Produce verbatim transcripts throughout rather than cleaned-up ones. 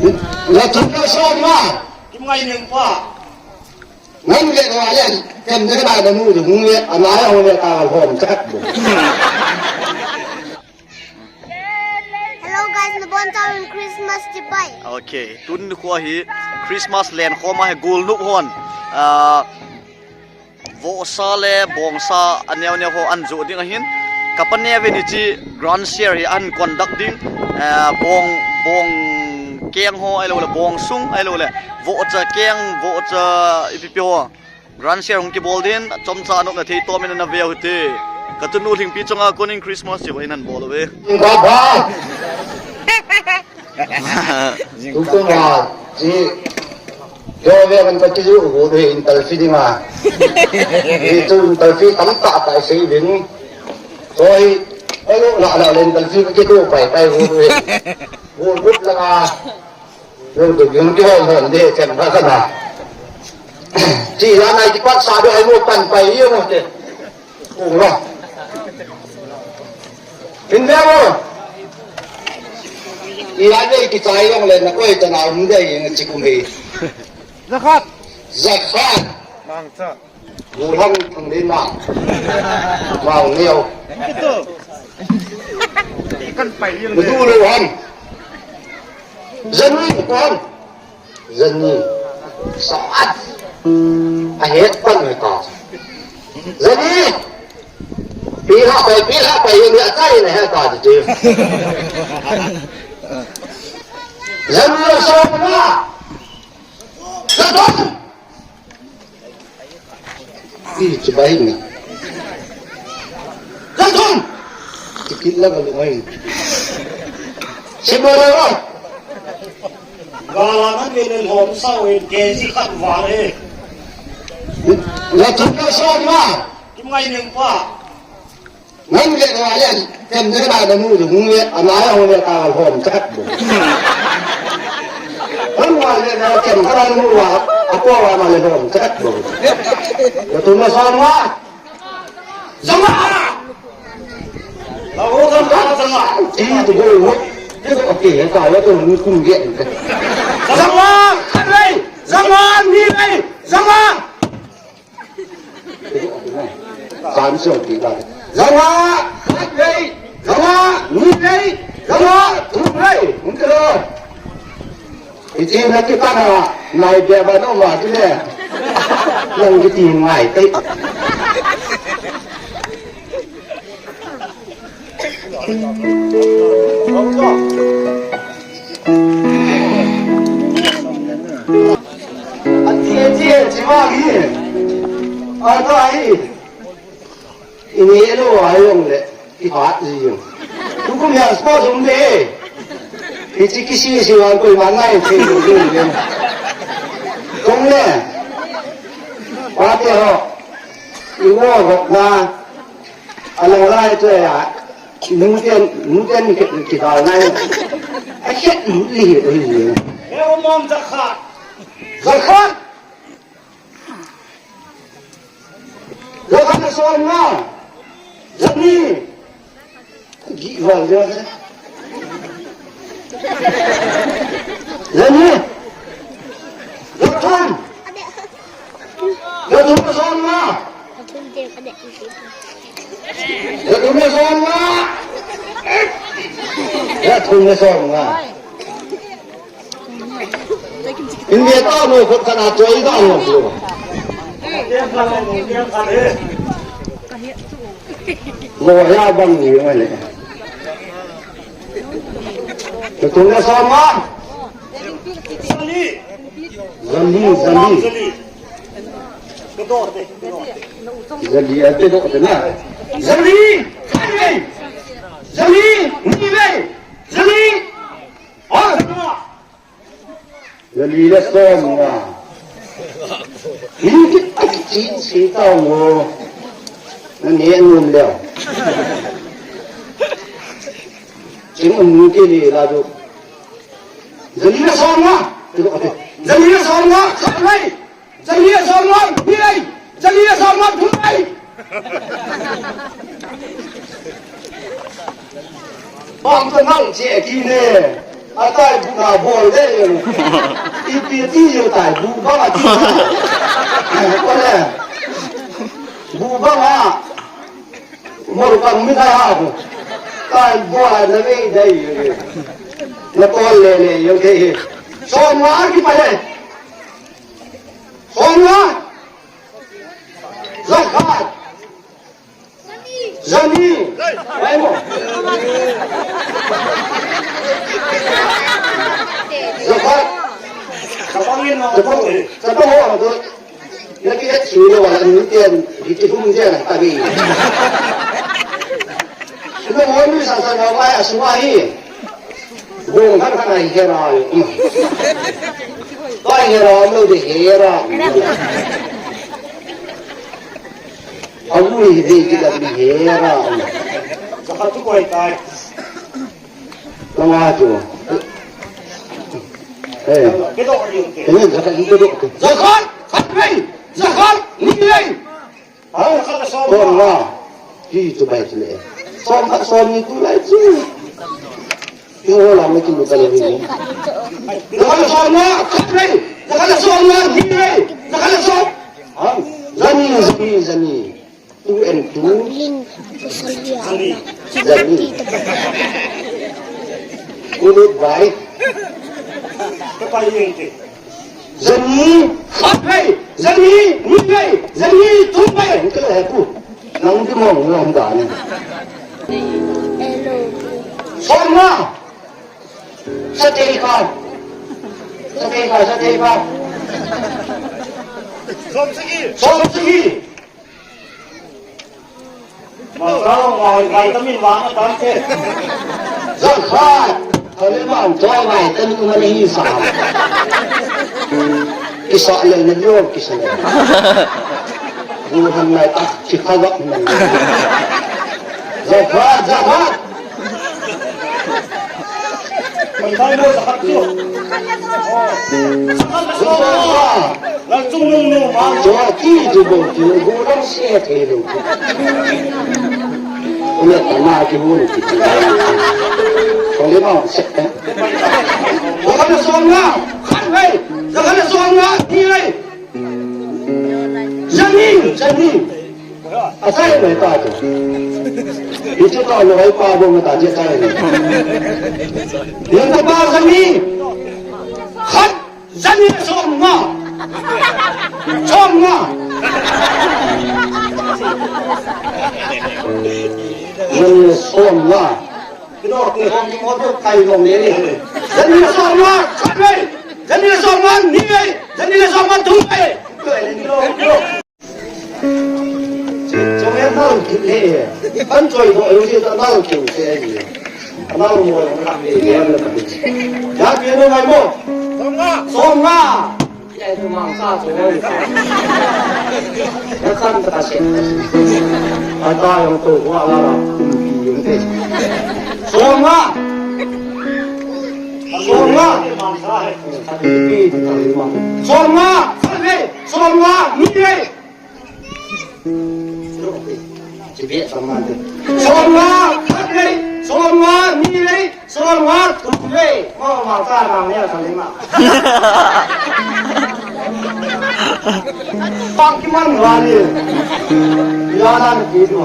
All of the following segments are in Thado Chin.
Lathum le som nga. Kimngai Nengpa. Ngan le na le, kem de na da nu de hung le, ana ya hung le ka hom chat bu. Hello guys, nabon chauvin Christmas chibai. Okay, tuni nikho hi Christmas lenkhom a hi golnop hon, ah, vohsa le bongsa aneo neo ho ahin joh ding ahin. Kapa neovin hiche grand share hi ahin conduct ding. Ah, bong, bong keng ho ahilou le, bong sung ahilou le, vohcha keng, vohcha ipi pi ho. Grand share hung kibol ding, chomcha anopna thei tomin ana veu hite. Kachanu Lhingpi chunga konin Christmas chibai ahin bol uve. Tukum a, chi, yo ve kan kati ju, gu ve in tal fi ding a. Ni tu in tal fi tam ta ta sei vin. Soi, ayo, la, la, len tal fi ki tu pai, pai gu ve. Gu gut la a. Yung tu, yung ki hon hon de, chen ba ka na. Chi la nai ki pat sa do ai mo pan pai yo mo te. Ura. India mo. Iya de kichai jong le na koi ta na um de yin chi kum hi. Jakhat. Jakhat. Mangcha. Burhan thang de ma. Mau neo. Kan pai yin. Mudu le han. Jani ko han. Jani. Sat. A het pan mai ta. Jani. Pi ha pai, pi ha pai, ni a tai na he ta ti. Jani so na. Jani. Ih, chibai na. Jangthum! Tikit la ka lungai. Sibora. Gala nan le le hom sao e, K G khat vale. Lathum le som nga. Kimngai Nengpa. Ngan le na le, kem de na da nu de hung le, ana ya hung le ka hom chat bu. Hung wa le na kem ka da nu wa, a ko wa ma le hom chat bu. Lathum le som nga. Janga! La ho janga, janga. Ti tu bo. Ti tu okay, ka ya tu nu kum ge. Janga! Khat lei! Janga! Ni lei! Janga! Kan song ti ba. Janga, khat lei, janga, ni lei, janga, thum lei. Hung te lo. Iti na ki ta na, nai be ba no ma ti le. Yang kiti ngai te. Ati, ati, ati, ma hi. Ata hi. Ini elo ayong le. Ihat ji. Tukum ya spa jom de. Hichi kisi si wan koi man nai che jom de. Kong le. Pate ho. Iwo ho na. Alang lai tu ya. Nuten, nuten ki, ki dal nai. A khet li li. Eo mom jakhat. Jakhat. Jakhat le som nga. Jani. Gi val ja. Jani. Jathum. Jathum le som nga. Jathum le som nga. Jathum le som nga. India ta mo khut kana choi ta mo lo. Lo ya bang ni ma le. Jathum le som nga. Jali, jali. Jali, ate do te na. Jali, jali. Jali, ni le. Jali. Ah. Jali le som nga. Ni ki a ki chin si ta mo. Na ne ngun le. Chin um ni ki le la do. Jali le som nga. Jali le som nga. Khat lei. Jali le som nga. Ni lei. Jali le som nga. Thum lei. Bang to nang che ki ne. Atai bu na bol de. Ipi ti yo tai bu bang ati. Ole. Bu bang a. Mol kang mi dai ha bu. Tai bol a na ve dai. Na tol le le yo ke. Som nga ki pa le. Som nga. Jakhat. Jani. Vai mo. Jakhat. Jakhat. Jakhat ho. Naki et sui lo wala ni ten. Hiti hum je na tabi. Sui lo mo ni sa sa na wa ya sui wa hi. Bung khat khat a hi hera. Pai hera lo de hera. Abu hi de ki da bi hera. Jakhat tu koi tai. Tama tu. Eh. Kedo ni ke. Eh, jakhat kedo. Jakhat, khat nei. Jakhat, ni nei. Ha? Som nga. Ki tu bai tu le. Som khat som ni tu lai tu. Ki ho la me ki lu ta le ni. Jakhat som nga, khat nei. Jakhat som nga, ni nei. Jakhat som. Ha? Jani, jani, jani. Two and two. Jani. Ulit bai. Jani, khat nei, jani, ni nei, jani, thum nei. Nang di mong mong da ni. Som nga. Sa te ka. Sa te ka, sa te ka. Som sagi. Som sagi. Masang, mai, mai, tamin, wang, tante. Jakhat. Kali mang, toi, mai, tamin, umani, sa. Kisa le, ne, yo, kisa le. Buhan, mai, ta, kisa, wak, mai. Jakhat, jakhat. Jani, jani. Asai mai pa tu. Hichu to lo ai pa bo ma ta je tai ni. Yang ta pa jani. Khat jani som nga. Som nga. Jani som nga. Kino ke hom ki mo tu kai mo ne ni. Jani som nga. Khat mai. Jani som nga ni mai. Jani som nga tu mai. Chong e nal kit le. Kan choi bo lu si ta nal kit se ni. Nal mo nal kit le. Ya pi no mai mo. Som nga. Som nga. Ya tu mang sa chong e. Ya kan ta se. Ata yang tu wa la la. Pi yung te. Som nga. Som nga. Som nga. Som nga. Ni le. Tibet sama tu. Som nga, khat nei, som nga, ni nei, som nga, thum nei. Mo ma ka nang ya sa lima. Pang ki man wa ni. Ya nan ki tu.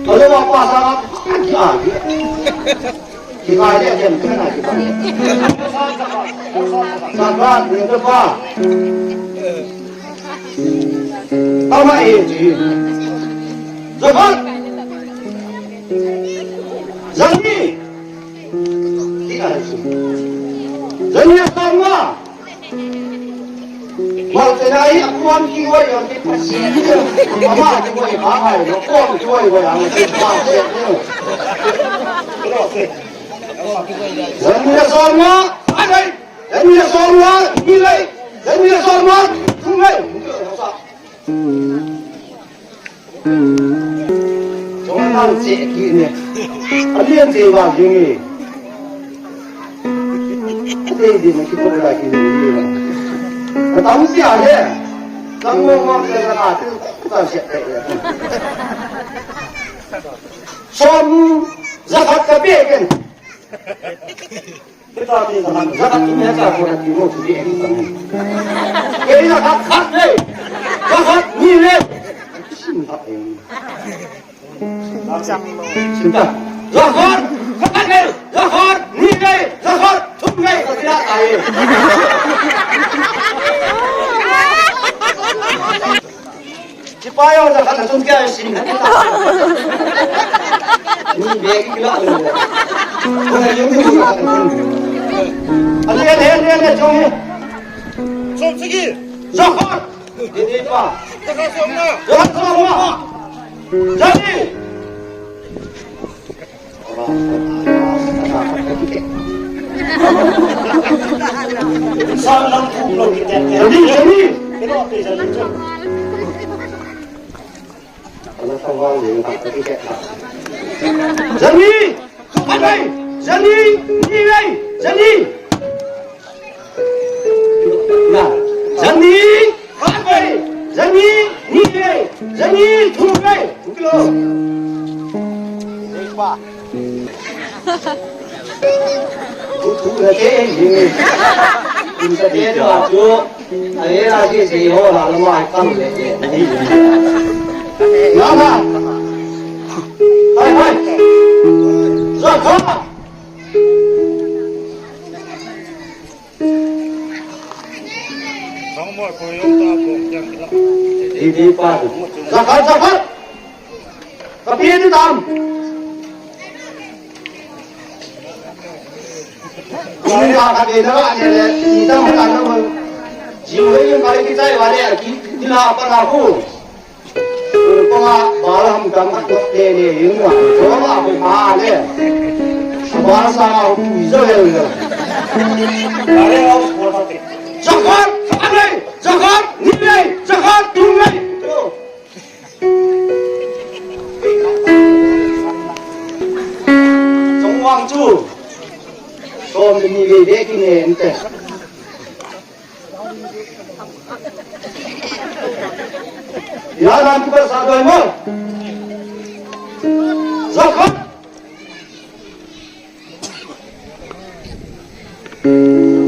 Alo ma pa sa ma ki a. Kikai le kem kem na kikai. Sabat ni tu pa. Ama e ji. Sabat. Jani. Kikai ji. Jani sama. Mal te nai, a kuan ki wai ang ki pasi. Ama ki wai ba hai, no kuan ki wai wai ang ki pasi. Zan ni la sol ma, hai hai. Zan ni la sol ma, ni lai. Zan ni la sol ma, thum lai. Chong nang che ki ne. A lian che wa ki ne. Te di ne ki ko la ki ne. Ka tam sia le. Ka mo mo ke la na tu ta se te. Som za khat ka be ken. Kita ni zaman zakat ni ya ka ko na ti mo ti ni. Kei na khat khat le. Zakat ni le. Sin khat e. Sinta. Zakat khat le. Zakat ni le. Zakat thum le. Ko ti la ta e. Sipai ho, zakat na chun kya sin. Ni be ki la lo. Ko na yung ni. Ali, ali, ali, ali, chong ni. Som sigi. Zakat. Ni ni pa. Zakat som na. Zakat som na. Jadi. Jani, jani. Jani, khat lei, jani, ni lei, jani. Na, jani, khat lei, jani, ni lei, jani, thum lei. Kilo. Thu, thu la te ni. Thu la te ni a chu. Ai, a ji ji ho la la mai kam le le. Na na. Hai, hai. Zakat. Di, di pa. Zakat, zakat. Kapi ni tam. Ni ka ka de na ni le, ni tam ka na mo. Ji we yung ka ki chai wa le, ki, ki la pa na ku. Ko nga, ba la ham tam ka to le le, yung wa. Ko ma ko pa le. Ba sa ma ku zo le le. Ba le au ko ta te. Zakat, zakat, zakat, ni le, zakat, thum le. Chungwang chu. Som ni ve ve ki ne ente. Ya nan ku sa doi mo. Zakat.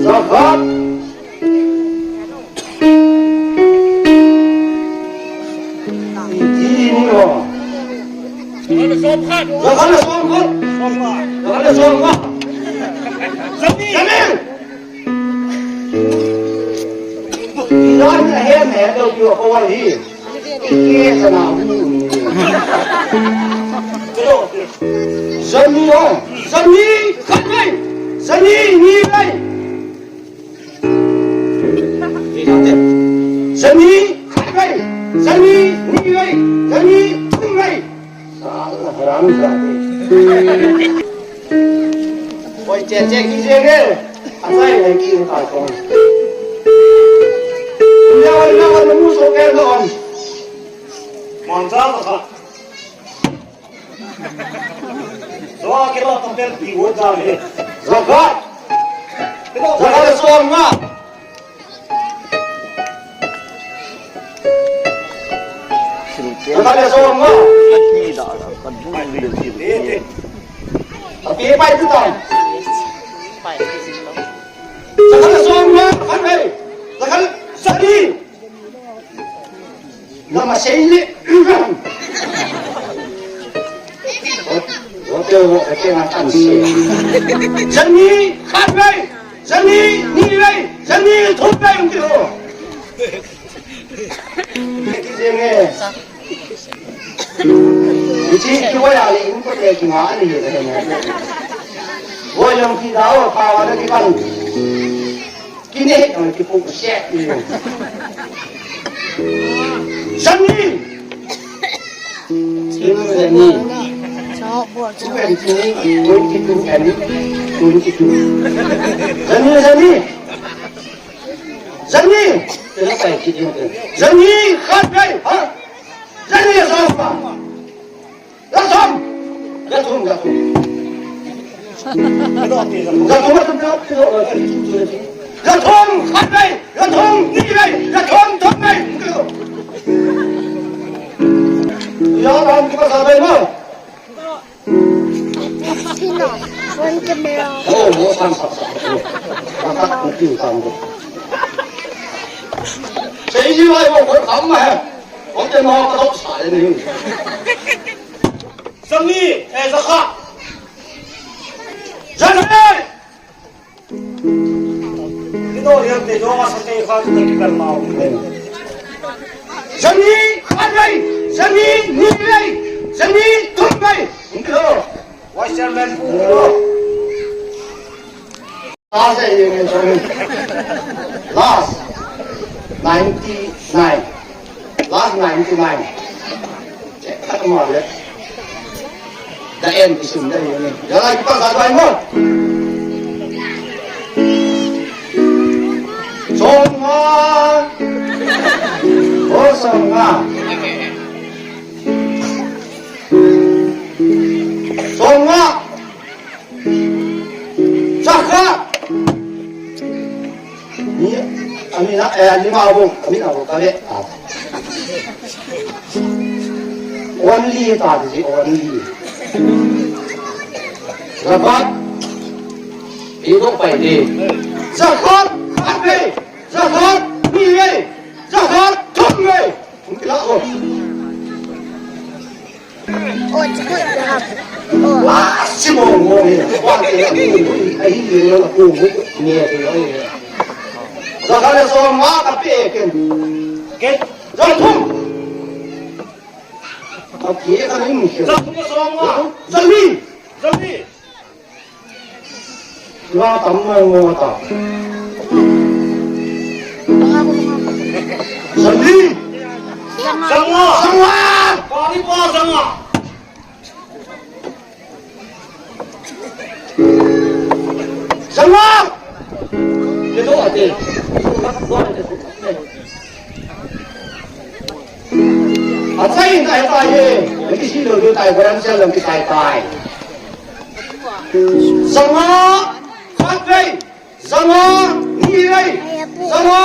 Zakat. Iti ni ho. Zakat le som khat. Zakat le som khat. Jamil. Iran le he me do ki ho wa hi. Jani o, jani khat lei, jani ni lei. Jani khat lei, jani ni lei, jani thum lei. Sal haram zade. Oi, che, che, ki je nge. Asai nai ki ta kong. Ya, ya, ya, mu so ke lo. Mon sa ka. Zo ke lo to pel pi wo za le. Zakat. Zakat le som nga. Zakat le som nga. Api pai tu tang. Zakat le som nga. Api. Zakat le sadi. Nama sei le. Hotel ho, hotel na tan sei. Jani khat lei, jani ni lei, jani thum lei, um ki ho. Ki jeng e. Ki chi ki wa ya le, um ko te ki nga ni le. Wo yong ki da o, pa wa le ki kan. Kine, eh, kipu set ni. Jani. Jani. Twenty-two and twenty-two. Jani, jani. Jani. Jani khat lei, ha? Jani sa pa. Lathum! Lathum, lathum. Lathum, lathum, lathum, lathum. Lathum, khat lei, lathum, ni lei, lathum, thum lei. Ya, ram ki pa sa lei mo. Sino, front camera. Kat kupi tam ko. Sei ji lai ko kham ma he. Hom te ma ka dok sa le ni. Sangni, eh, zakhat. Sangni. Kino hiam te jo ma sa te kha te ki kal ma. Sangni, khat vei. Sangni, ni vei. Sangni, thum vei. Kilo. Vice Chairman pu kilo. Last eh, eh, eh, sorry. Last ninety-nine. Last ninety-nine. Check that one, yeah. The end is in the, eh, eh. Jala kita sa bai mo. Soma. Oh, soma. Soma. Zakhat. Ni, amin a, eh, ni ma bo, amin a bo, ka ve. Ah. Only ta, this is only. Zakhat. Ibu pai di. Zakhat, khat ve. Zakhat, ni ve. Zakhat, thum ve. Hung kila ko. Oh, it's good to have. Oh. Wa, si mo mo ni. Wa ke la ko, ai ni la ko, ni ke la. Zakhat le soma ka pe ken. Ken. Zathum. Ka pe ka ni mi ke. Zathum le soma. Zali. Zali. Nga tam mo ngo ta. Sangli. Sanga. Sanga. Pari pa sanga. Sanga. Ye do ate. Achai na tai ye. Ki si lo do tai, ko ran se lo ki tai tai. Sanga, khat vei, sanga, ni vei, sanga,